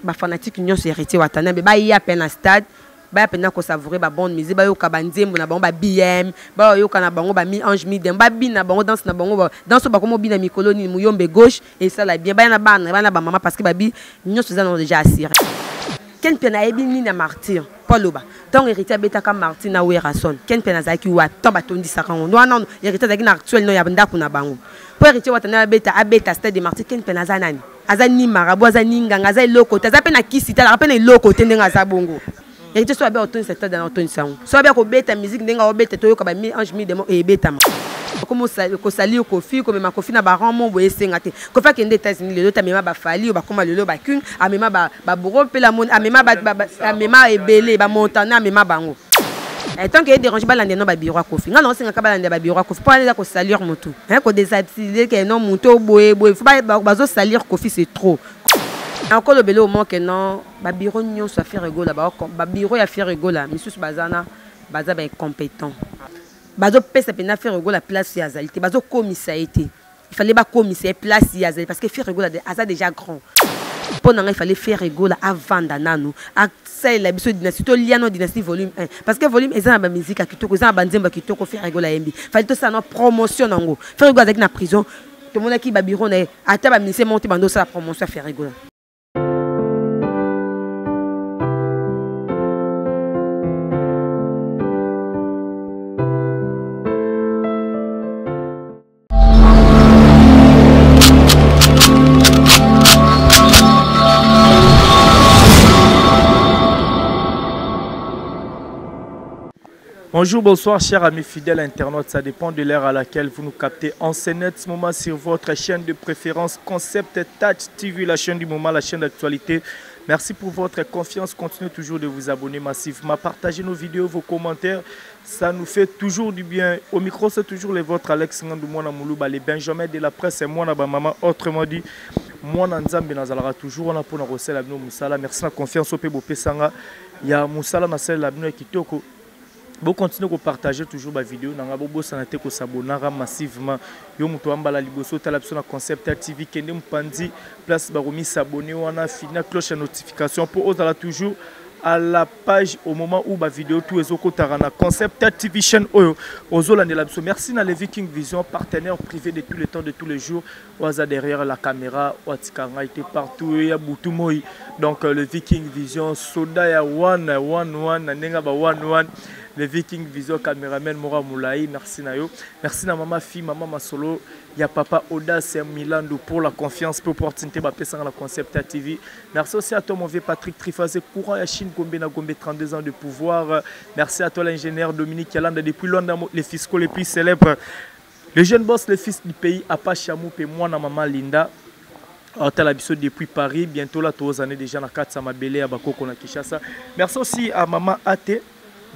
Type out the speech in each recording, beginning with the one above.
Ba fanatiques nyonso ya Heritier Watanabe baya pe na stade, baya mpenza kosavourer ba bonne musique, bayoka banzembo na bango ba BM, bayoka na bango ba mi ange mi démon, babina bango danse na bango, danse oyo bakoma obina mikolo nini muyombe gauche esala bien, baya na bana, baya na ba mama parce que babi nyonso eza nango déjà assuré. Ken Mpiana ayebi nini ya martyr po aloba ntango Héritier abetaka martyr na Werrason, Ken Mpiana azalaki wapi ntango batondisaka yango wana? Nano Héritier azalaki na actuel no ya ndako na bango po Héritier Watanabe abeta stade de martyr. Ken Mpiana aza nani? Aza ni marabout, aza ni nganga, aza eloko te, aza mpe na kisi te, alaka mpe na eloko te. Ndenge aza bongo, Héritier so abe otondisa stade na otondisa yango, so abe akobeta musique ndenge aobeta, toyoka ba mi ange mi démon ebetama. Kosalir Kofi, komema Kofi na baran mo boye, esenga te. Kofi akende États-Unis lelo te, amema bafali oyo bakóma lelo baking, amema baburo mpe lamoni, amema ebele bamontana, amema bango. Tant que edérange, balanda no babureau ya Kofi. Ngai naosengaka balanda babureau ya Kofi mpo wana eza kosalir motu, kodéshabiller ke non, motu oyo boye boye, fo bazosalir Kofi, c'est trop. Nakolobela au moins ke non, babureau nyonso ya Ferre Gola, babureau ya Ferre Gola misusu baza na baza baincompétent, bazopesa mpenza Ferre Gola place oyo azali te, bazokomisa ye te. Il fallait bakomisa ye place ye azali parce que Ferre Gola aza déjà grand. Mpo na ngai, il fallait Ferre Gola avanda nanu, asalela biso dynastie, tolia no dynastie volume 1 parce que volume eza na bamusique ya kitoko, eza na banzembo ya kitoko. Ferre Gola ayembi, fallait tosala no promotion nango. Ferre Gola azalaki na prison, tomonaki babureau na ye, ata baministère moko te bando osala promotion ya Ferre Gola. Bonjour, bonsoir, chers amis fidèles internautes. Ça dépend de l'heure à laquelle vous nous captez en ce net moment sur votre chaîne de préférence Concept Touch TV, la chaîne du moment, la chaîne d'actualité. Merci pour votre confiance. Continuez toujours de vous abonner massivement. Partagez nos vidéos, vos commentaires. Ça nous fait toujours du bien. Au micro, c'est toujours les vôtres, Alex Ngandou, Mwana Moulouba, les Benjamin de la presse et Mwana Maman. Autrement dit, Mwana Nzambe Nazalaka toujours on a pour nous la Moussala. Merci la confiance au Pebo Pesanga. Il y a Moussala Nasel la Bino Kitoko. Bo continuer ko partager toujours ba vidéo nanga, bo bosana te ko s'abonner massivement. Yo muto ambala liboso tala biso na Concept TV, kende mpandi place bakomi s'abonner wana, fina cloche ya notification po ozala toujours à la page au moment où ba vidéo tout ezokotaka na Concept TV, chaîne oyo ozolandela biso. Merci na le Viking Vision, partenaire privé de tous les temps, de tous les jours, oaza derrière la caméra, oatika ngai te partout ya butu moi. Donc le Viking Vision, soda ya one one one na ndenge ba one one, le Viking Vision, caméraman mora Moulai, merci na yo. Merci na mama fi, mama Masolo ya papa Audace ya Milando pour la confiance, pour opportunité bapesanga na Concept TV. Merci aussi à toi, mon vieux Patrick Trifazé, courant ya Chine, Gombe na Gombe, 32 ans de pouvoir. Merci à toi, l'ingénieur Dominique Yalanda depuis Londres, les fiscaux les plus célèbres, le jeune boss, le fils du pays, Apa Chamou, et moi, na maman Linda. Otala biso depuis Paris, bientôt là, trois années déjà na kati ya mabele ya bakoko na Kinshasa. Merci aussi à maman Ate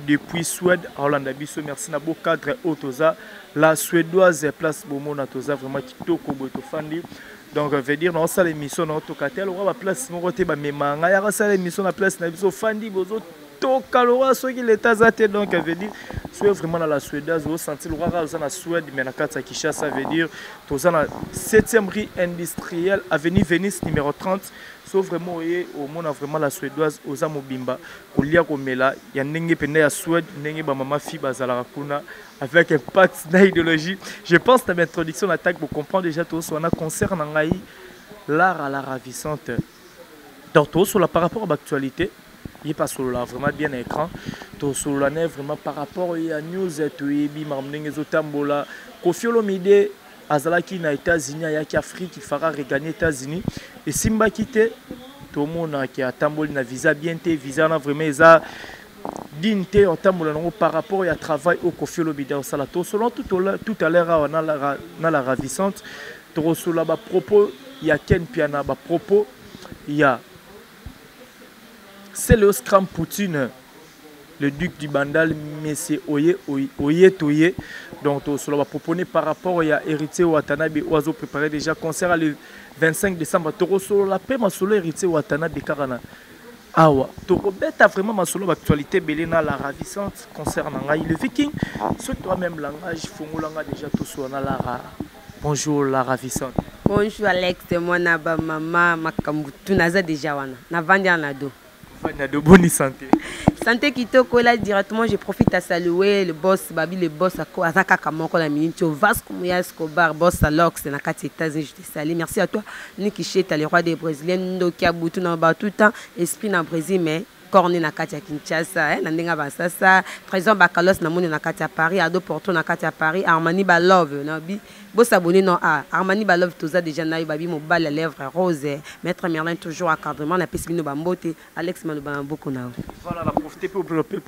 depuis Suède, à Hollande biso. Merci na beau cadre otoza, la suédoise place Bomona toza vraiment kitoko boto fandi. Donc veut dire na osala émission na otokate alors ba place moko te ba memanga ya sala émission na place na biso fandi bozo toka lokola soki l'état aza te. Donc veut dire soki vraiment na la suédoise, osenti lokola oza na Suède mais na kati ya Kinshasa. Veut dire toza na 7e rue industrielle, avenue Venise numéro 30. So vraiment oye omona vraiment la suédoise, oza mobimba, kolia komela ya ndenge mpenza ya Suède, ndenge bamama fi bazalaka kuna avec impact na idéologie. Je pense na introduction na tag bocomprendre déjà. Toso wana concert na ngai, l'art à la ravissante. Donc tosola par rapport à l'actualité, ye pasolola vraiment bien na écran, tosolola ne vraiment par rapport ya news. Toyebi makambo ndenge ezotambola. Kofi Olomide azalaki na États-Unis, ayaki Afrique, il fallait regagner États-Unis, esimbaki te. Tomonaki atamboli na visa bien te, visa wana vraiment eza digne te otambola nango par rapport ya travail oyo Kofi Olomide osala. Tosolola tout à l'heure awa na la ravissante. Tokosolola bapropos ya Ken Piana, bapropos ya Celeo Scram Poutine, le duc du Bandal, monsieur Oye Oye Toye. Donc tosolola bapropos par rapport ya Héritier Watanabe oyo azo préparé déjà concert le 25 décembre. Tokosolola mpe masolo Héritier Watanabe kaka na awa. Tokobeta vraiment masolo d'actualité ebele na la ravissante concert na ngai le Viking. Soki toa même langage, fongolanga déjà, tosola na Lara. Bonjour la ravissante. Bonjour Alex, mwana ba mama makambo tu naza déjà wana. Navandi na do. Na do, bonne santé. Santé kitoko. Là directement, je profite à saluer le boss Babi, le boss aza kaka moko na minute Vasco Muya Escobar, boss Alox na kati États-Unis, je te salue. Merci à toi Niki Cheta, le roi des Brésiliens, ndoki abutu na ba tout temps esprit na Brésil mais corne na kati ya Kinshasa, eh, na ndenge basasa Trésor Bakalos na moni na kati ya Paris, Ado Porto na kati ya Paris, Armani Balove na bi bosabonner non ah Armani Balove, toza déjà na yo babi mobali à lèvres rose, Maître Merlin toujours encadrement na pesi bino bambote. Alex, maloba na boko na yo. Voilà, na profité pour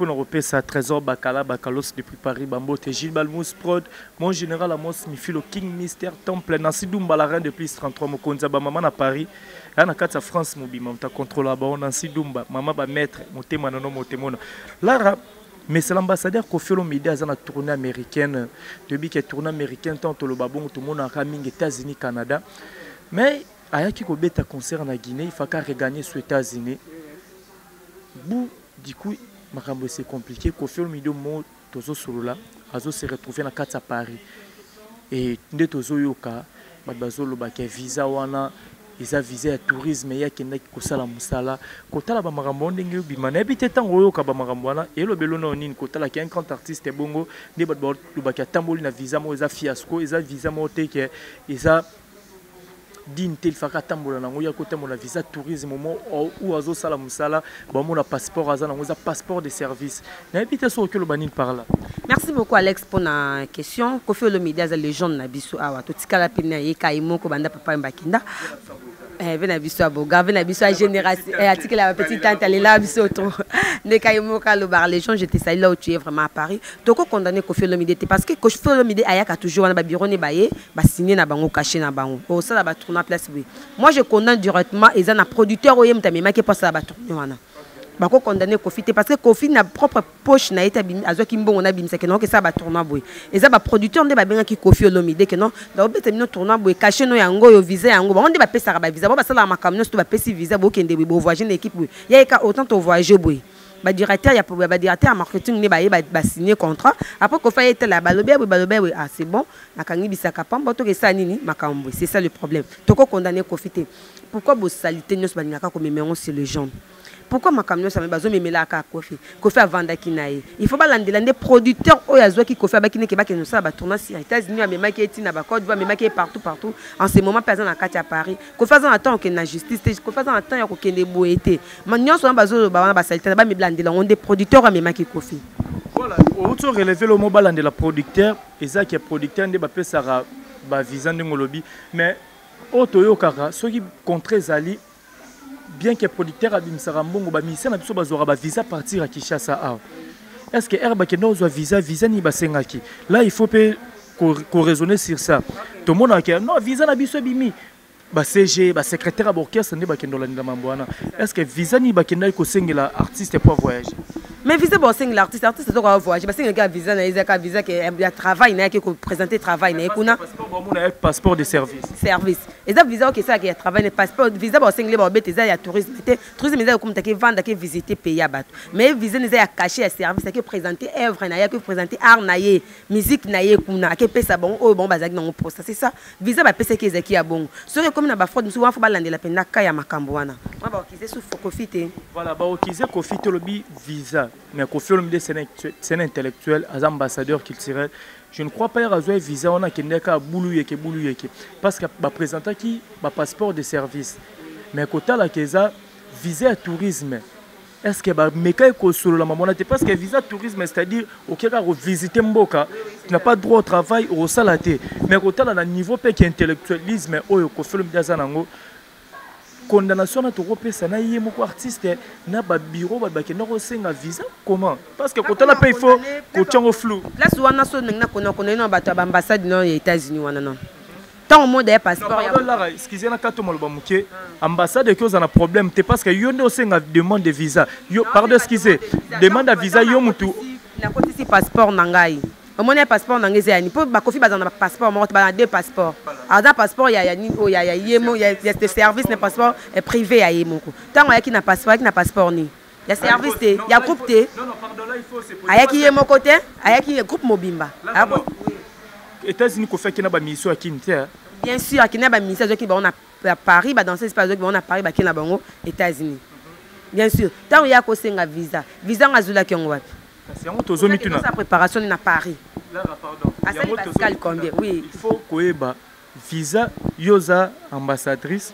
nous repérer Trésor Bakala Bakalos depuis Paris, bambote Gilles Balmous Prod, mon général Amos Mifilo King Mister Temple, Nancy Dumba la reine de plus 33, mokonza ba maman na Paris ya na kati ya France mobima, moto acontrôla bango, Nancy Dumba, mama ba maître motema nono motema Lara. Mais c'est l'ambassadeur Koffi Olomide aza na tournée américaine. Toyebi ke tournée américaine, tant toloba bongo, tomonaka mingi États-Unis, Canada, mais ayaki kobeta concert na Guinée, il faka regagner sur États-Unis bu. Du coup makambo c'est compliqué. Koffi Olomide mo tozosolola azo se retrouver na kati ya Paris et nde tozoyoka bato bazolobaka visa wana eza visa ya tourisme, ye akendaki kosala mosala. Kotala bamakambo wana ndenge obima, nayebi te ntango oyoka bamakambo wana elobelo nao nini. Kotalaki un grand artiste bongo nde bato balobaki atamboli na visa moko eza fiasco, eza visa moko te ke eza digne te, ilfaka atambola nango ya kotambola visa tourisme mo ou azosala mosala, bamona passeport aza nango eza passeport de service. Nayebi te soki oloba nini par là. Merci beaucoup Alex pour la question. Koffi Olomide aza légende na biso awa, totikala mpe na ye kai moko banda papa Mbakinda ve na biso ya boga, ve na biso ya génération, atikela ba petite tante alela biso trop ndeka ye moko alobaka légende. Je te salue là où tu es vraiment à Paris. Toko condamné Koffi Olomide te parce que Koffi Olomide ayaka toujours wana, babiro ne baye basigné na bango, cachet na bango, osala batourna place boye. Moi je condamne directement eza na producteur oyo ye moto amemaki mpo asala batourne wana. Bakocondamner Kofi te parce que Kofi na propre poche na ye te azwaki mbongo na abimisaki nango esala batournoi boye. Eza baproducteur nde babengaki Kofi Olomide ke non, naobeta bino tournoi boye, cachet no yango oyo, visa yango. Bango nde bapesaka bavisa, bango basalaka makambo nyonso to bapesi visa, bokende boye, bovoyage na équipe boye, yayeka autant tovoyage boye. Badirecteur ya marketing nde baye basigné contrat. Après Kofi ayetala, balobi boye, balobi boye, ah c'est bon, nakangi bisaka pamba, toke esala nini makambo boye. C'est ça le problème. Tokocondamner Kofi te. Pourquoi bosalite nyonso balingaka komema yango sur le genre? Pourquoi makambo nyonso bazomemelaka Kofi? Kofi avandaki na ye, il faut balandela nde producteur oyo azwaki Kofi, abaki neke bakende kosala batournoi sur États-Unis, amemaki ye ntina bacôte d'Ivoire, amemaki ye partout partout. En ce moment mpe aza na kati ya Paris. Kofi aza na temps kokende na justice te, Kofi aza na temps ya kokende boye te. Ma nyonso wana bazoloba wana basalite na bamilandela yango nde producteur oyo amemaki Kofi. Voilà, outi relever le mot balandela producteur. Ezaki ya producteur nde bapesaka bavisa ndenge olobi, mais oyo toyokaka soki contrat ezali bien que producteur abimisaka mbongo, bamusicien na biso bazwaka bavisa partir ya Kinshasa awa. Est ce que ere bakenda kozwa visa, visa nini basengaki? Là il faut mpe koraisonner sur ça. Tomonaka non, visa na biso ebimi, ba CG, basecrétaire ya baorchestre nde bakende kolandela mambo wana. Est ce que visa nini bakendaki kosengela artiste po voyage? Mais visa basengela artiste, artiste azokoka voyage, basengelaka visa na ye ezaka visa ke ya travail na ye, ake koprésenter travail na ye kuna. Bamona ye passeport de service. Service eza visa oyo esalaka ya travail na passeport. Visa basengeli baobeta eza ya tourisme te. Tourisme eza yokomata ke vanda, ke visiter pays ya bato, mais visa eza ya cachet ya service, ake présenter œuvre na ye, ake présenter art na ye, musique na ye kuna, ake pesa bango oyo bango bazalaki nango posa. C'est ça, visa bapesaki ezalaki ya bongo. Soki ekomi na bafraude mosusu wana, fo balandela mpenza ka ya makambo wana wana, baokize su Kofi te. Voilà, baokize Kofi te. Olobi visa, mais Kofi Olomide c'est un intellectuel, aza ambassadeur culturel. Je ne crois pas ye azwa visa wana akendaki kaka bulu yeke bulu yeke, parce que baprésentaki bapasseport de service, mais kotalaka eza visa ya tourisme. Est ce que bamekaki kosolola mamona te? Parce que visa tourisme, c'est à dire okeka kovisite mboka, tu n'as pas droit au travail, okosala te. Mais kotala na niveau mpe ke intellectualisme oyo Kofi Olomide aza nango, condamnation na tokopesa na ye moko artiste na babiro bato bakenda kosenga visa comment? Parce que kotala mpe il faut kotiango flou. Place wana so ndenge nakona kona na bato ya baambassade no ya États-Unis wana, non, ntango moda ya passeport ya Lara, excuse na kato maloba moke. Ambassade eki oza na problème te parce que yo nde osenga demande de visa yo, pardon, excuse, demande ya visa yo mutu. Nakotisi passeport na ngai, omoni ya passeport na ngai eza yani mpo bakofi baza na passeport moko te, baza na deux passeport. Aza passeport ya nini oyo ya ye mo ya de service na passeport privé ya ye moko. Ntango ayaki na passeport, ayaki na passeport nini? Ya service te, ya groupe te. Ayaki ye moko te, ayaki groupe mobimba. États-Unis, kofaki na bamission ya kini te. Bien sûr, akende na bamusicien, azwaki bango na Paris, badanseuse mpe azwaki bango na Paris, bakende na bango États-Unis. Bien sûr, ntango ye akosenga visa, visa yango azwelaki yango wapi? Kasi yango tozomituna. Préparation na Paris. Lara, pardon. Asali Pascal combien? Oui. Il faut koyeba visa, yo oza ambassadrice,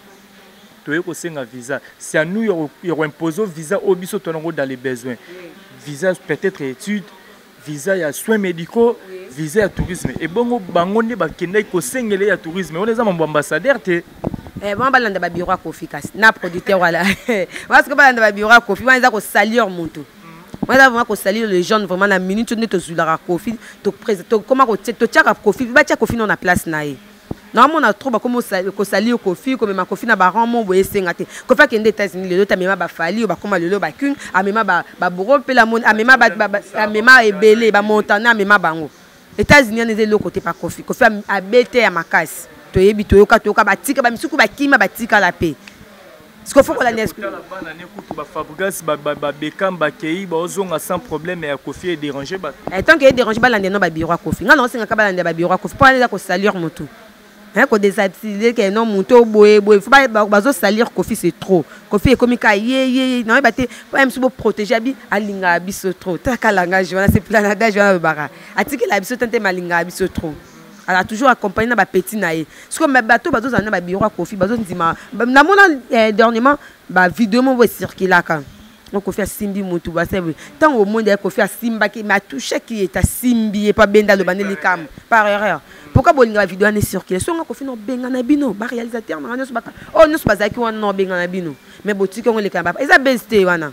toye kosenga visa, c'est à nous ya koimpose visa oyo biso tonango dans les besoins. Visa peut-être étude, visa ya soins médicaux, visa ya tourisme. Ebongo bango nde bakendaki kosengela ya tourisme wana, eza mambo ambassadeur te. Bango balanda babureau ya Kofi, kasi na producteur wala parce que balanda babureau ya Kofi wana, eza kosalir motu wana, eza vraiment kosalir les jeunes. Vraiment, na minute nde tozwilaka Kofi, tokoma totiaka Kofi, batia Kofi no na place na ye. Naomona trop bakomi kosalir Kofi, komema Kofi na baran mo boye, esenga te. Kofi akende États-Unis lelo te, amema bafali oyo bakóma lelo baking, amema baburo mpela, amema ebele, bamontana, amema bango États-Unis. Wana eza eloko te pa Kofi. Kofi abete ya makasi, toyebi, toyoka, toyoka, batika bamisuku, bakima, batikala mpe siko fo kolanda. Bana ne kutu baFabregas, babekam, bakei, baozonga sans problème. Ya Kofi edérange bato. Tant que edérange, balanda no babureau ya Kofi. Ngai naosengaka balanda babureau ya Kofi, mpo wana eza kosalir motu, kodésabilité ke non, motu oyo boye boye, fo bazosalir Kofi, c'est trop. Kofi ekomi ka ye ye, nayeba te po ya misu boprotege abi alingaka biso trop. Taka langage wana, c'est planadage wana, alobaka atikela biso te nte, malingaka biso trop, ala toujours accompagné na bapeti na ye. Sikoyo bato bazozala na babureau ya Kofi, bazondima. Namona dernièrement bavideo moko ecirculaka, Kofi asimbi motu base. Ntango omoni ya Kofi asimbaki, mais atouchaki ye, asimbi ye mpo abenda, aloba nde likambo par erreur. Pourquoi bolinga bavideo wana ecircule? So nga Kofi na obenga na bino baréalisateur nanga nyonso, oyo nyonso bazalaki wana, na obenga na bino, mais botiki yango eleka na eza base te. Wana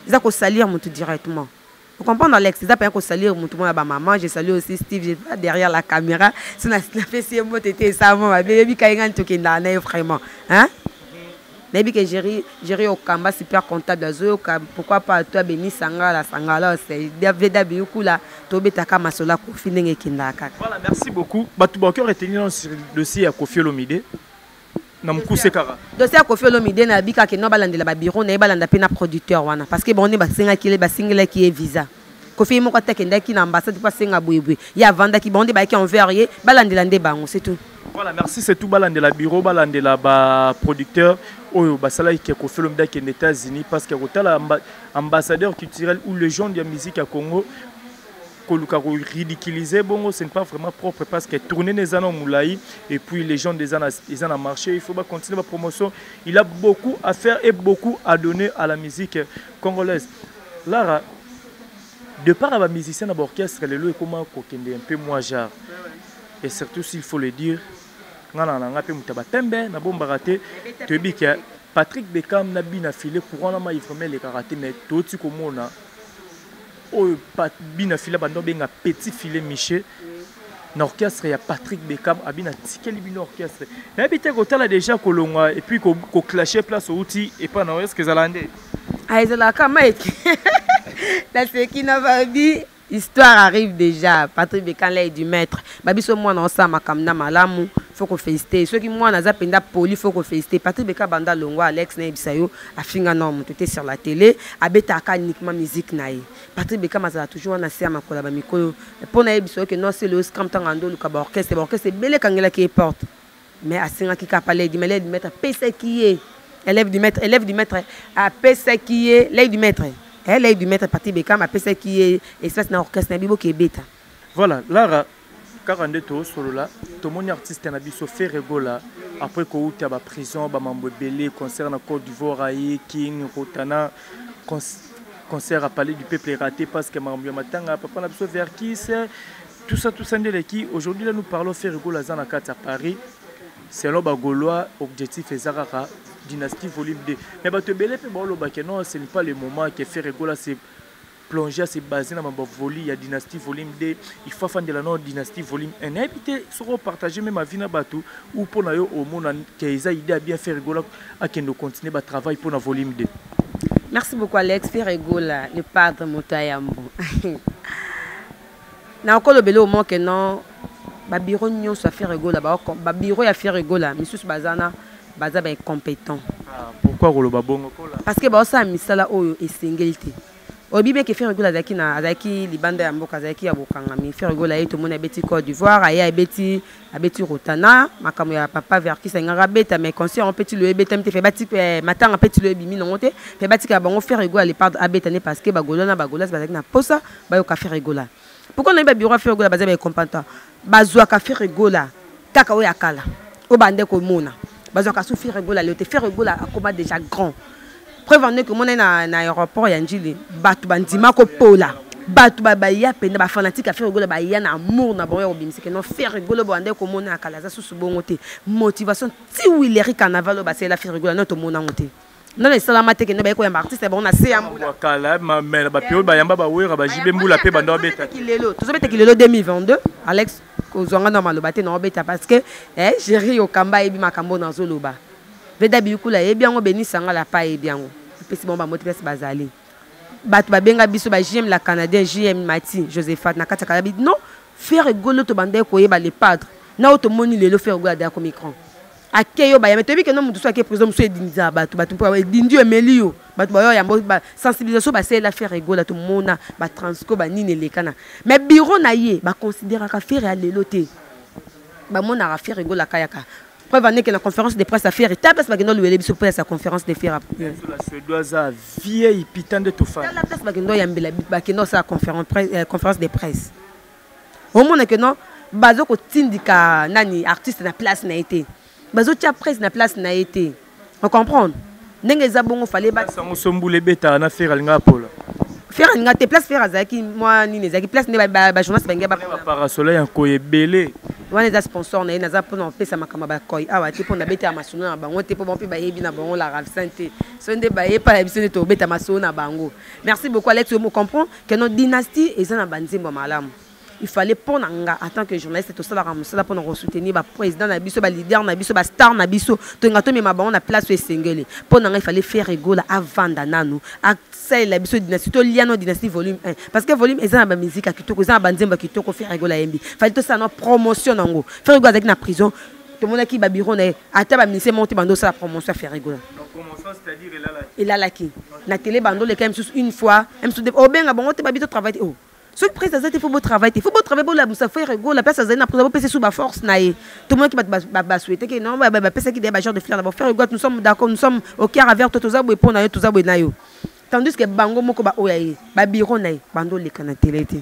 eza kosalir motu directement. Vous comprenez, Alex, c'est pas saluer tout le monde, ma maman, je salue aussi Steve, je pas derrière la caméra. Si na fait si mot était ça moi, baby kainga tokenda na vraiment. Hein? Nayebi ke Géri, Géri Okamba, super comptable, azoyoka. Pourquoi pas toi, Beni Sangala, Sangala, c'est VW kula, tobetaka masolo ya Kofi ndenge ekendaka kaka. Voilà, merci beaucoup. Bato bakoki retenir sur dossier ya Kofi Olomide na mokuse kaka? Dossier ya Kofi Olomide, na yebi kaka no balandela babureau na ye, balanda mpe na producteur wana, parce que bango nde basengaki ye, basengelaki ye visa. Kofi ye moko ate akendaki na ambassade mpo asenga boyeboye, ye avandaki, bango nde bayaki envers ye, balandela nde bango, c'est tout. Voilà, merci, c'est tout. Balandela bureau, balandela baproducteur oyo basalaki ke Kofi Olomide akende États-Unis, parce que kotala ambassadeur culturel ou légende ya musique ya Congo, koluka ridiculiser bongo, ce n'est pas vraiment propre, parce que tourner eza na molai et puis légende eza na marché, il faut continuer ba promotion. Il a beaucoup à faire et beaucoup à donner à la musique congolaise. Lara, de part ya bamusicien na baorchestre, lelo ekoma kokende un peu moins genre, et surtout, s'il faut le dire, nga na nga mpe moto ya batembe nabombaka te, toyebi ke Patrick Beckham na Bina File, courant na mai vraiment elekaka te. Mais toti komona oyo Bina File bando obenga petit filet Michel na orchestre ya Patrick Beckham, abina tikeli bino orchestre, nayebi te kotala déjà kolongwa et puis koclashe place outi epa na yo, est ce que ezala nde? Ah, ezalaka Mike, naseki na babi. Histoire arrive déjà. Patrick Beckham, l'œil du maître, babiso mwana osala makambo na malamu, faut kofélicité. Soki mwana aza mpenza poli, faut kofélicité. Patrick Beckham banda longwa, Alex, nayebisa yo, afinga na moto te sur la télé, abetaka uniquement musique na ye. Patrick Beckham azala toujours wana se ya makolo ya bamikolo mpo nayebisa yo ke non, se leo scram ntango ando oluka baorchestre, baorchestre ebele ekangelaki ye porte, mais asengaki kaka l'œil du, l'œil du maître apesaki ye, élève du maître, élève du maître apesaki ye, l'œil du maître, l'œil du maître Patrick Beckham apesaki ye espace na orchestre na biboki ebeta. Voilà, Lara, kaka nde tosolola, tomoni artiste na biso Ferre Gola, après kouta baprison, bamambo ebele, concert na Côte d'Ivoire aye King Rotana, concert à Palais du Peuple raté parce que makambo ya matanga papa na biso Verkis, tout ça, tout ça nde eleki. Aujourd'hui là nous parlons, Ferre Gola aza na kati ya Paris. Selon Bagaulois, objectif eza kaka Dynastie volume 2, mais bato ebele mpe baolobake non, ce n'est pas le moment que Ferre Gola se plonger, se baser na mabavoli ya Dynastie volume 2. Il faut afandela no Dynastie volume 1. Nayebi te soki opartage même avis na bato ou mpo na yo omona ke eza idée ya bien, Ferre Gola akende continuer batravail mpo na volume 2. Merci beaucoup, Alex. Ferre Gola, le padre, moto ayambo nakolobela au ke non, babureau nyonso ya Ferre Gola, babureau ya Ferre Gola misusu baza na baza baincompétent. Ah, pourquoi koloba bongo? Parce que baosala misala oyo esengeli te. Oyebi bien ke Ferre Gola azalaki na azalaki libanda ya mboka, azalaki ya bokangami. Ferre Gola ye tomoni abeti Cote d'Ivoire, aye abeti abeti Rotana, makambo ya papa Verckys alingaka abeta mais concert yango mpe ti lelo ebetami te, fe batika eh, matanga mpe ti lelo ebimi nango te, fe batikala bango Ferre Gola le padre abeta nde parce que ba Gaulois na ba Gauloises bazalaki na posa bayoka Ferre Gola. Pourquoi nayebi ba bureau ya Ferre Gola baza ba incompetents? Bazwaka Ferre Gola kaka oyo ya kala oyo bande komona, bazwaka su Ferre Gola lelo te. Ferre Gola akoma déjà grand. Preuve en est que omona na, na aéroport ya Ndjili bato bandima kopola bato baya mpenza bafanatike ya Ferre Gola baya na amour na bango ya kobimisa ke non Ferre Gola bande komona ya kala aza susu bongo te. Motivation ti Willery Carnaval oyo basalela Ferre Gola nano tomona yango te. Nano esalama te kende baye koyamba artiste bango na se ya mbula. Kala mais ba période bayamba ba wera ba JB mbula pe banda babeta. Kilelo tozobeta kilelo 2022 Alex kozwanga na maloba te na obeta parce que eh Jerry Okamba ayebi makambo nazoloba. Veda Biyukula ayebi yango, Beni Sangala pa ayebi yango. Apesi bango bambote place bazali. Bato babenga biso ba JM la Canadien, JM Mati, Josephat na kati ya Kalabi. Non, Ferre Gola tobandaki koyeba le padre. Na oyo tomoni lelo Ferre Gola adaya komi grand. Ake yo bayambe toyebi ke no moto so ake prison mosusu edindisa bato bato mpo edindi yo emeli yo bato bayo yambo ba sensibilisation basalela Ferre Gola tomona ba transco banini elekana mais bureau na ye baconsideraka Ferre ya lelo te bamonaka Ferre Gola kayaka. Preuve en est que na conférence de presse ya Ferre ta place bakenda oluwele biso place ya conférence de Ferre. La Suédoise a vieille putain de tofa. La place bakenda yambela bakenda osala conférence conférence de presse. Omona que non bazo kotindika nani artiste na place na ye te. Bazo tia presse na place na ye te. On comprendre? Ndenge eza bongo fallait ba sango sombule beta na Ferre alinga pola. Ferre alinga te place Ferre azalaki mwa nini ezalaki place nde ba ba journaliste bangi ba parasol ya nkoy ebele. Wana eza sponsor na ye naza mpona kopesa makambo ya bakoy awa te mpo nabeta ya masolo na bango te mpo bango mpe bayebi na bango la Ralph te so nde baye epai ya biso nde tobeta masolo na bango. Merci beaucoup Alex, on comprend que notre dynastie eza na banzembo ya malamu. Il fallait mpo na nga en tant que journaliste tosalaka mosala mpo na kosoutenir ba président na biso, ba leader na biso, ba star na biso, tolinga tomema bango na place oyo esengeli. Mpo na nga il fallait Ferre Gola avanda nanu asalela biso dynastie, tolia no dynastie volume 1 parce que volume eza na ba musique ya kitoko, eza na ba nzembo ya kitoko. Ferre Gola ayembi, fallait tosala no promotion nango. Ferre Gola azalaki na prison, tomonaki ba bureau na ye ata ba ministère moko te bando osala promotion ya Ferre Gola. Elalaki na télé, bando oleka ye mosusu une fois, ye mosusu obenga bango te babi to travail te. Oh, soki prise aza te, faut botravaille te, faut botravaille bolamusa Ferre Gola place azali na prison, bopesa su baforce na ye. Tomonaki bato basouhaite ke non, bapesaki deya bagenre de fleur na bo Ferre Gola, nous sommes d'accord, nous sommes au cœur avec toi, toza boye mpo na yo, toza boye na yo. Tandis que bango moko baoyo ya ye babiro na ye bando oleka na tele te,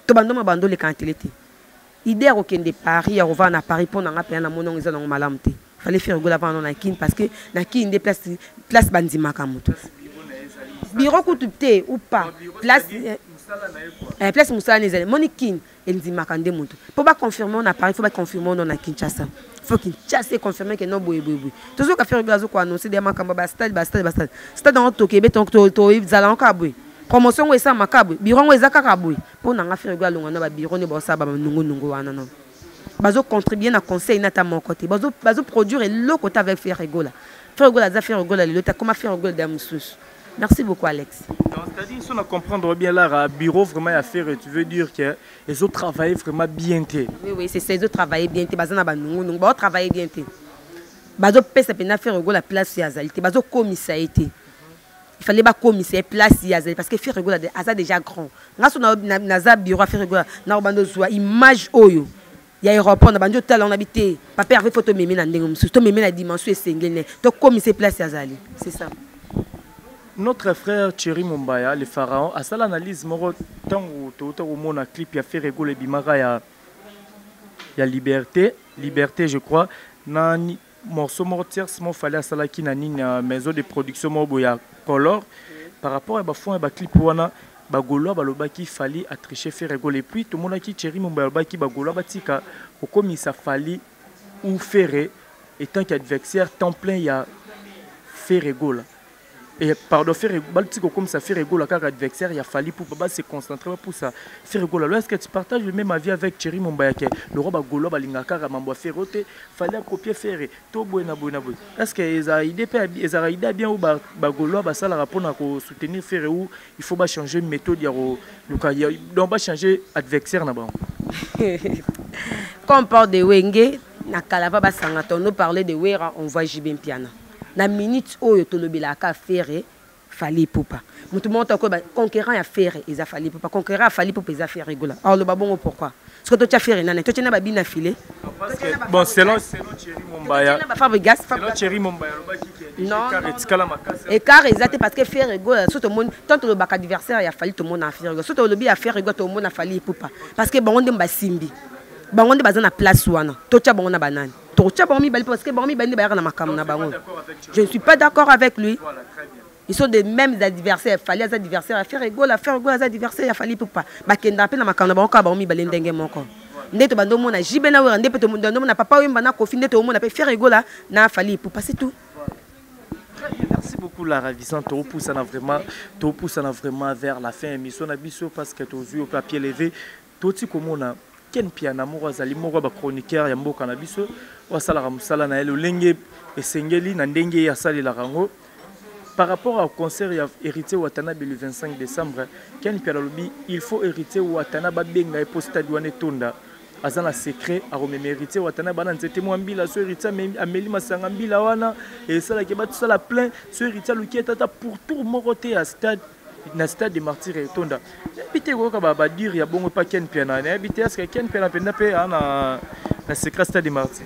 to bandoma bando oleka na tele te. Idée ya kokende Paris, ya kovanda na Paris, mpo na nga mpenza namoni yango eza nango malamu te. Fallait Ferre Gola avanda na Kin parce que na Kin nde place place bandimaka moto. Bureau kutu te ou pas place place mosala na ezali moni Kin endimaka nde moto mpo baconfirme na Paris, faut baconfirme no na Kinshasa, faut Kinshasa econfirme ke no boye boye boye. Tozoyoka Ferre Gola azokoannonce deya makambo ya bastade bastade bastade stade yango tokebe tozala yango kaka boye, promotion yango esalamaka boye, bureau yango eza kaka boye. Mpo na nga Ferre Gola alongwa na babureau nde baosala banungunungu wana no bazocontribue na conseil na ata moko te, bazoproduire eloko te avec Ferre Gola. Ferre Gola aza Ferre Gola lelo te, akoma Ferre Gola da mosusu. Merci beaucoup Alex. Donc, c'est-à-dire, si on a comprendre bien là, bureau vraiment à faire, tu veux dire que ils ont travaillé vraiment bien té. Oui, oui, c'est ça, ils ont travaillé bien té, bazana ba nungu nungu, ba travaillé bien té. Bazo pesa pena Ferre Gola place ya azali té, bazo komisa ye té. Il fallait bakomisa ye place ya azali parce que Ferre Gola aza déjà grand. Nga so na naza bureau ya Ferre Gola, na bando zwa image oyo ya aéroport na bandi otala na bité papa Hervé, faut tomeme na ndenge mosusu, tomeme na dimension esengeli ne tokomisa ye place ya azali, c'est ça. Notre frère Thierry Mombaya, le pharaon, a sala analyse moko tango touta komona clip ya Ferre Gola ebimaka ya Liberté, Liberté je crois, na morceau moko tierce mo fallait asalaki na nini na maison de production moko boye ya Color par rapport ya ba fond ya ba clip wana ba Gaulois balobaki Fally a tricher Ferre Gola. Et puis tomonaki Thierry Mombaya alobaki ba Gaulois batika kokomisa Fally ou Ferre étant qu'adversaire temps plein ya Ferre Gola. Et pardon, Ferre, batika kokomisa Ferre Gola kaka adversaire ya Fally pour ba se concentrer pour ça. Ferre Gola, est-ce que tu partages le même avis avec Thierry Mombaya que le roi ba Gaulois balinga kaka mambo ya Ferre te, Fally a copier Ferre to boye na boye na boye. Est-ce que eza idée pe eza idée bien ou ba ba Gaulois ba sala pona ko soutenir Ferre ou il faut ba changer méthode ya ko luka donc ba changer adversaire na bango. Quand on parle de Wenge na Kalava ba sanga, on nous parlait de Wera, on voit JB Mpiana. Na minute oyo tolobelaka Ferre, Fally Ipupa. Mutu moko te akoyeba conquerant ya Ferre eza Fally Ipupa, conquerant ya Fally Ipupa eza Ferre Gola. Aloba bongo pourquoi? Soki totia Ferre nani? Totia na ba Bina Filet. Bon, selon Thierry Mombaya. Ba Fabregas, selon Thierry Mombaya alobaki que non, écart etikala makasi. Écart eza te parce que Ferre Gola soki tomoni tant tolobaka adversaire ya Fally tomona Ferre Gola. Soki tolobi ya Ferre Gola tomona Fally Ipupa parce que bango nde basimbi. Bango nde baza na place wana. Totia bango na banani? Totia bango mibale parce que bango mibale nde bayaka na makambo na bango. Je ne suis pas d'accord avec lui. Voilà, très bien. Ils sont des mêmes adversaires. Fally aza adversaire ya Ferre Gola, Ferre Gola aza adversaire ya Fally Ipupa. Bakenda pe na makambo na bango kaka bango mibale ndenge moko. Nde to bando mona JB na Wera, nde pe to bando mona Papa Wemba na Koffi, nde to mona pe Ferre Gola na Fally Ipupa, c'est tout. Merci beaucoup la ravissante. Topoussana vraiment vers la fin émission na biso parce que tozu au papier levé. Toti komona Ken Mpiana moko azali moko ba chroniqueur ya mboka na biso osalaka mosala na ye lolenge esengeli na ndenge ye asalelaka yango. Par rapport au concert ya Héritier Watanabe le 25 décembre, Ken Mpiana alobi il faut Héritier Watanabe abenga ye po stade wana etonda. Aza na secret akomema Héritier Watanabe bana nzete mwa mbila so Héritier ameli masanga mbila wana esalaki batusala plein so Héritier aluki etata pour tour moko te ya stade na stade de martyr etonda. Nayebi te koyoka ba dire ya bongo pa Ken Mpiana. Nayebi te est-ce que Ken Mpiana mpenza mpe aza na secret stade de martyr.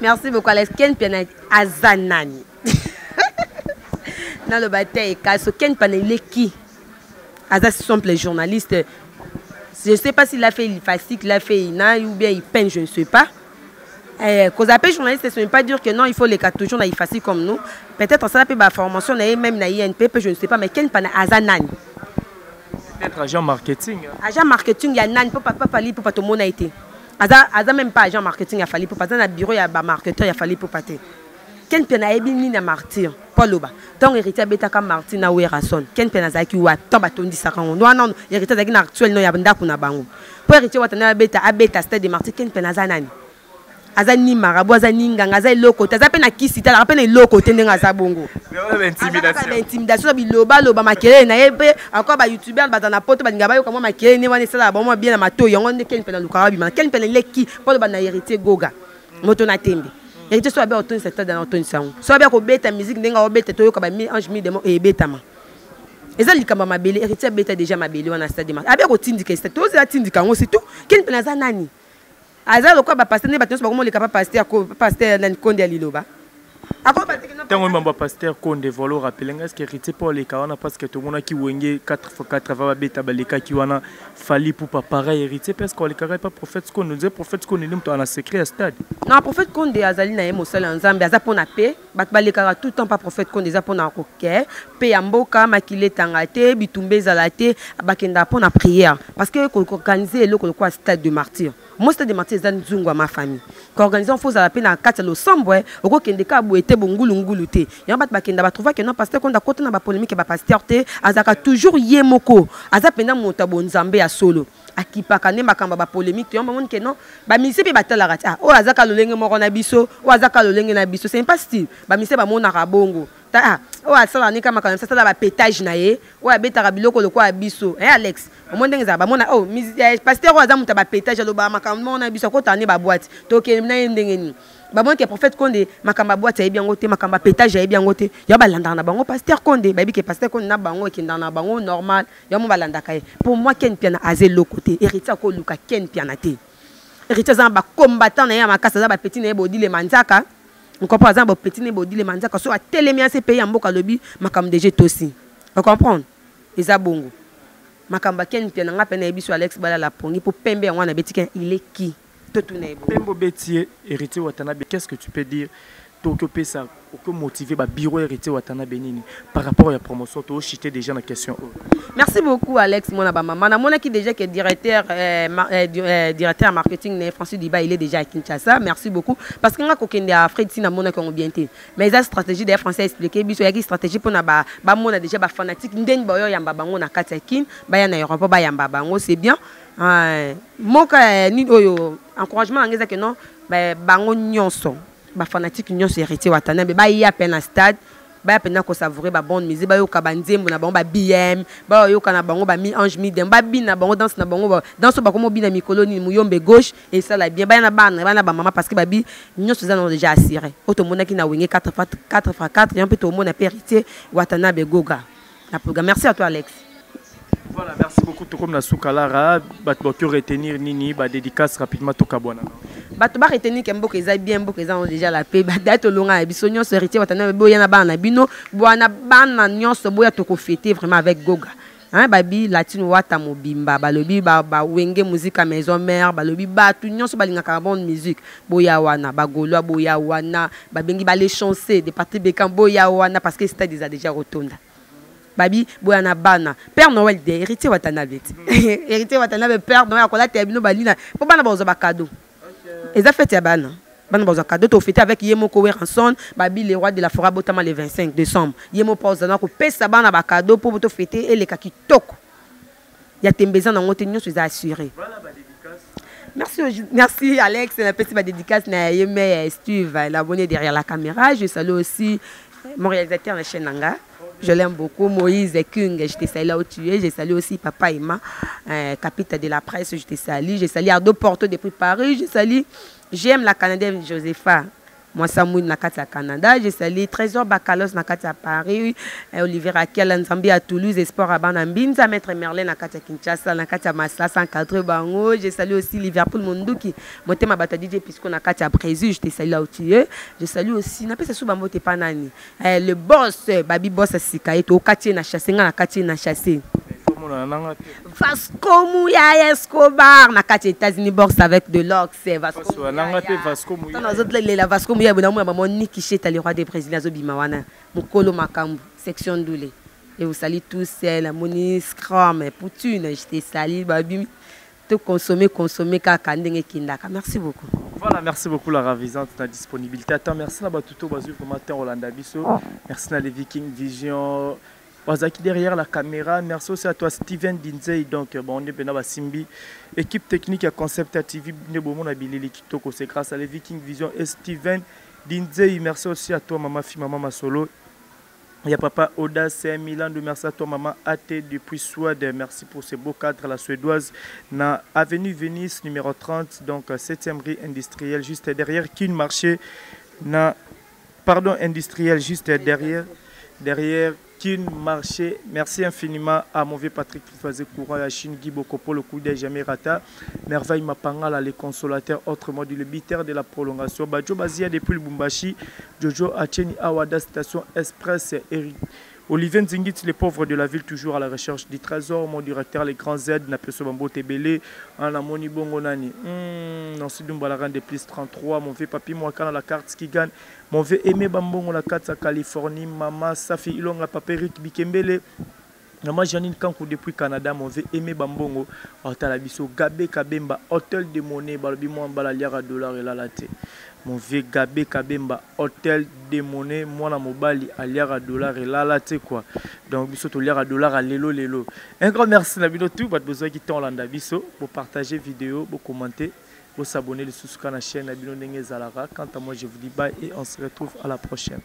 Merci beaucoup Alex. Ken Mpiana aza nani? Naloba te ekaso Ken Mpiana il est qui? Aza simple journaliste. Je sais pas s'il a fait l'IFASIC, il a fait INA ou bien IPEN, je ne sais pas. Cause après journaliste, ce n'est pas dire que non, il faut les cas toujours na IFASIC comme nous. Peut-être ça peut ba formation na même na INPP, je ne sais pas, mais Ken Mpiana aza nani? Peut-être agent marketing. Agent marketing ya nani, papa papa Fally Ipupa to mona été. Aza, aza même pas agent marketing ya Fally Ipupa, aza na bureau ya ba marketeur ya Fally Ipupa te. Ken Mpiana ayebi nini na martyr? Paul Oba. Tant héritier abetaka martyr na Werrason. Ken Mpiana azalaki wapi? Tant batondisaka ngo. Non non, héritier azalaki na actuel no ya ndako na bango. Po héritier watana abeta abeta stade de martyr, Ken Mpiana aza nani? Aza ni marabout, aza ni nganga, aza eloko te, aza pe na kisi te, alaka pe na eloko te ndenge aza bongo. Mais wana ba intimidation. Aza ba intimidation, biloba loba makelele na ye pe encore ba youtubeurs baza na poto balinga bayoka mwa makelele ne wana esalaka bango mwa bien na matoyi. Yango nde Ken Mpiana alukaka babima. Ken Mpiana eleki po aloba na héritier Goga. Moto na tembe. Héritier so abe otonisa stade na otonisa yango. So abe kobeta musique ndenge obeta toyoka ba mi ange mi démon ebetama. Eza likambo mabele, héritier abeta déjà mabele wana stade de abe kotindika stade. Tozela tindika yango c'est tout. Ken Mpiana aza nani? Aza lokola ba pasteur nde bato nyonso bakomoleka pa pasteur ko pasteur nani Konde ya liloba. Ntango oyemba pasteur Konde voilà rappelé nga est-ce que héritier mpo aleka wana parce que tomonaki Wenge 4x4 ava babeta balekaki wana Fally Ipupa pareil héritier parce que alekaka pa prophète Konde, on dirait prophète Konde nde moto ana secret ya stade. Non, prophète Konde azali na ye mosala ya Nzambe, aza mpona pe bato balekaka tout le temps pa prophète Konde eza mpona koke pe ya mboka makili etanga te bitumba ezala te bakendaka mpona prière parce que koorganiser eloko lokola stade de martyr. Moi stade de martyr eza nzungu ya ma famille. Koorganiser faut ozala pe na kati ya losambo, okokende kaka boye te bongulu ngulu te. Yango bato bakenda ba trouva que non pasteur Konde akota na ba polémique ya ba pasteur te, azalaka toujours ye moko. Aza mpenza moto ya bonzambe ya solo. Akipaka nde makambo ya ba polémique te. Yango bamoni que non, ba musicien pe batalaka ti, ah, oyo aza kaka lolenge moko na biso, oyo aza kaka lolenge na biso. C'est pas style. Ba musicien bamonaka bongo. Ta, ah, oyo asalaka nde kaka makambo na biso, asala ba pétage na ye, oyo abetaka biloko lokola ya biso. Hein, Alex? Omoni ndenge ezalaka, bamona, oh, pasteur oyo aza moto ya ba pétage, alobaka makambo moko na biso, akotaka nde ba boîte. Tokende na ye ndenge nini? Bamoni ke prophète Konde, makambo ya boîte ayebi yango te, makambo ya pétage ayebi yango te. Yango balandaka na bango pasteur Konde, bayebi ke pasteur Konde na bango ekendaka na bango normal. Yango balandaka ye. Pour moi, Ken Mpiana aza eloko te. Héritier akoluka Ken Mpiana te. Héritier aza na ba combattant na ye ya makasi, aza ba petit na ye Bodile Manzaka. Comprends, aza na ba petit na ye Bodile Manzaka. So atelemi ase pays ya mboka alobi makambo déjà etosi. On comprend? Eza bongo. Makambo ya Ken Mpiana nga pe nayebi so Alex Balala pongi po pembe yango wana beti Ken, il est qui? Totuna ye bongo. Pembe obeti ye Héritier Watanabe, qu'est-ce que tu peux dire? Tokyo pesa ko motiver ba bureau Héritier Watanabe nini par rapport à la promotion to chiter déjà na question. Merci beaucoup Alex mona ba maman. Na mona qui déjà que directeur marketing né Francis Diba il est déjà à Kinshasa. Merci beaucoup parce que nga ko kende à Fred Sina mona ko bien té. Mais eza stratégie d'ailleurs français expliquer biso yaki stratégie pona ba ba mona déjà ba fanatique ndeni ba yo yamba bango na kati ya Kin, ba ya na Europe ba yamba bango c'est bien. Moka ni oyo encouragement na ngeza que non ba bango nyonso ba fanatique nyonso Héritier Watanabe ba ya pe na stade, ba ya pe na ko savourer ba bonne musique, ba yoka ba nzembo na bango ba BM, ba yoka na bango ba mi ange mi dem, ba bina bango danse na bango ba danse ba komo bina mikolo ni muyombe gauche et ça la bien, ba ya na bana, ba na ba mama parce que ba bi nyonso eza na déjà assuré. Oto monaki na Wenge 4 fois 4 fois 4, yon pe to mona pe Héritier Watanabe Goga. Na programme. Merci à toi, Alex. Voilà, merci beaucoup. Tout comme na Soukalara, bat bokyo retenir nini, ba dédicace rapidement tokabwana. Bato ba retenir ke mboka eza bien, mboka eza déjà la paix. Ba date olonga na biso nyonso, Héritier Watanabe, boya na bana na bino, bwana bana nyonso boya toko fêter vraiment avec Goga. Hein, babi Latine Wata mobimba, balobi ba, ba Wenge Musica Maison Mère, balobi batu nyonso balingaka bonne musique, boya wana, ba Gaulois boya wana, babengi ba les chanceux de Patrick Beckham boya wana, parce que stade eza déjà rotonda. Babi boya na bana Père Noël de Héritier Watanabe, Héritier Watanabe, Père Noël akolata ya bino balina po bana bazwa ba cadeau. Eza fête ya bana, bana bazwa cadeau, to fêter avec ye moko Werrason. Babi le roi de la forêt botama le 25 décembre, ye moko ozana kopesa bana ba cadeau po to fêter eleka kitoko ya tembeza nango te, nyonso eza assuré. Merci, merci Alex. La petite dédicace na Yeme Steve, l'abonné derrière la caméra. Je salue aussi mon réalisateur, la chaîne Nanga. Je l'aime beaucoup. Moïse Kung, je te salue là où tu es. Je salue aussi Papa Emma, capitaine de la presse, je te salue. Je salue Ardo Porto depuis Paris. Je salue, j'aime la Canadienne Josepha. Moi, Samouine na kati ya Canada. Je salue Trésor Bakalos na kati ya Paris, Olivier Raquel Nzambi à Toulouse, Espoir à Banambinza, Maître Merlin na kati ya Kinshasa, na kati ya Masla 104 bango. Je salue aussi Liverpool Monduki, Motema Bata DJ Pisco na kati ya Brésil, je te salue là où tu es. Je salue aussi, na pesa sou bambo te pa nani. Le boss, Babi boss Sika et au quartier na chassé, na quartier na chassé. Vasco Mouya Escobar na kati États-Unis, boxe avec de l'ox, Vasco Vasco, nanga te Vasco Mouya. Tana zo lela Vasco Mouya bona mouya maman Niki Cheta, le roi des Brésiliens, zo bima wana mokolo makambo section doulé. Et vous salue tous, la Moni Scrum, Poutine, je te salue babi, te consommer, consommer kaka ndenge kindaka. Merci beaucoup. Voilà, merci beaucoup la ravisante ta disponibilité. Attends, merci na batuto bazu vraiment terre Hollanda biso. Merci na les Vikings Vision. Bazaki derrière la caméra. Merci aussi à toi Steven Dinzey. Donc bon, on est bien Simbi. Équipe technique à Concept TV Nebomo na bilili kitoko, c'est grâce à les Vikings Vision et Steven Dinzey. Merci aussi à toi maman Fi, maman Masolo. Il y a papa Audace Milan, merci à toi maman AT depuis Suède. Merci pour ce beau cadre, la suédoise na avenue Venise numéro 30, donc 7e rue industrielle juste derrière Kin Marché na pardon industriel juste derrière Kin Marché. Merci infiniment à mon vieux Patrick qui faisait courant à Chine, Guy Bokopo, le coup d'œil jamais rata. Merveille Mapangala, les consolateurs, autrement dit le bitter de la prolongation. Badjo Bazia depuis Lubumbashi, Jojo Acheni Awada, station Express, Eric. Olivier Nzingit, les pauvres de la ville, toujours à la recherche du trésor. Mon directeur, les grands Z, Napeso Bambo Tebele, Anamoni Bongo Nani. Nancy Dumba, la reine des plus 33. Mon vieux papi Mwakana, la carte qui gagne. Mon vieux Aimé Bambongo, la carte à Californie. Mama Safi Ilonga, Papa Eric Bikembele. Maman Janine Kankou depuis Canada, mon vieux Aimé Bambongo, Otalabiso, Gabé Kabemba, Hôtel de Monnaie, Balobi Mwamba, la liara dollar et la latte. Mon vieux Gabé Kabemba, Hôtel de Monnaie, moi na mobali, a liara dollar et la latte quoi. Donc biso to liara dollar à lelo lelo. Un grand merci na bino tout, bat besoin qui tend landa biso pour partager vidéo, pour commenter, pour s'abonner le sous la chaîne na bino ndenge zalaka. Quant à moi, je vous dis bye et on se retrouve à la prochaine.